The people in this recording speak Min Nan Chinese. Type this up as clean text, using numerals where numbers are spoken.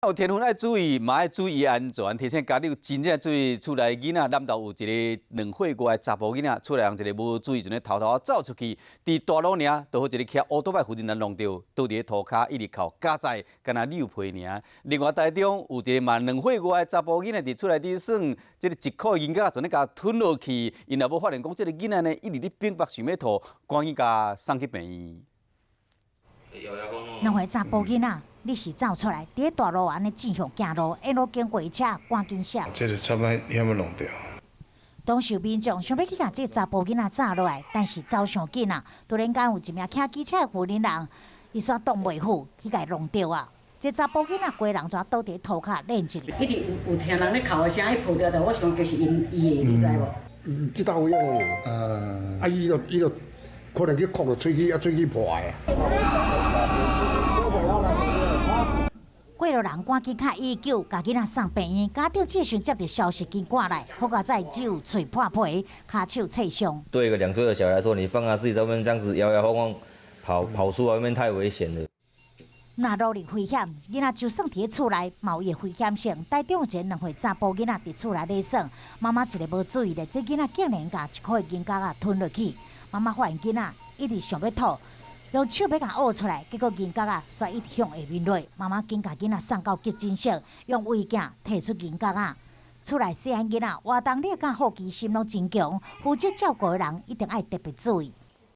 有天分愛注意，嘛愛注意安全。提醒家長真正注意，厝內囡仔南投有一个2歲外的查埔囡仔，厝內人一个無注意，就咧偷偷走出去，佇大路爾，拄好一个騎烏多擺負責人弄著，倒佇咧塗跤，一直哭加載，干焦扭皮爾。另外，台中有一个嘛兩歲外的查埔囡仔，佇厝內底耍，這个一箍銀角就咧共吞落去，𪜶老母發現講，這个囡仔呢，一直咧反腹想欲吐，趕緊共送去病院。兩歲查埔囡仔，你是走出來，佇咧大路按呢正向行路，沿路經過車，趕緊閃。這個差不多遐欲弄著。當時民眾想欲去共這个查埔囡仔紮落來，但是走傷緊啊！突然間有一名騎機車的婦人人，伊煞擋袂赴去共弄著啊！這查埔囡仔規人就倒佇塗跤練一下。一直有聽人咧哭的聲，伊抱著著，我想就是𪜶伊的，你知無？嗯，這兜有影啊，伊就可能去哭著喙齒啊，喙齒破的啊。過路人趕緊敲119，共囡仔送病院。家長這時接著消息，緊趕來，好佳哉只有喙破皮、跤手切傷。對一個2歲的小孩來說，你放他自己在外面這樣子搖搖晃晃跑跑出外面太危險了。若路歷危險，囡仔就算佇咧厝內，嘛有伊的危險性。台中有一个2歲查埔囡仔佇厝內咧耍，媽媽一个無注意咧，這囡仔竟然共一箍銀角仔吞落去。媽媽發現囡仔一直想欲吐，用手欲共挖出來，結果銀角仔煞一直向下面落。媽媽緊共囡仔送到急診室，用胃鏡提出銀角仔。厝內細漢囡仔活動力佮好奇心攏真強，負責照顧的人一定愛特別注意。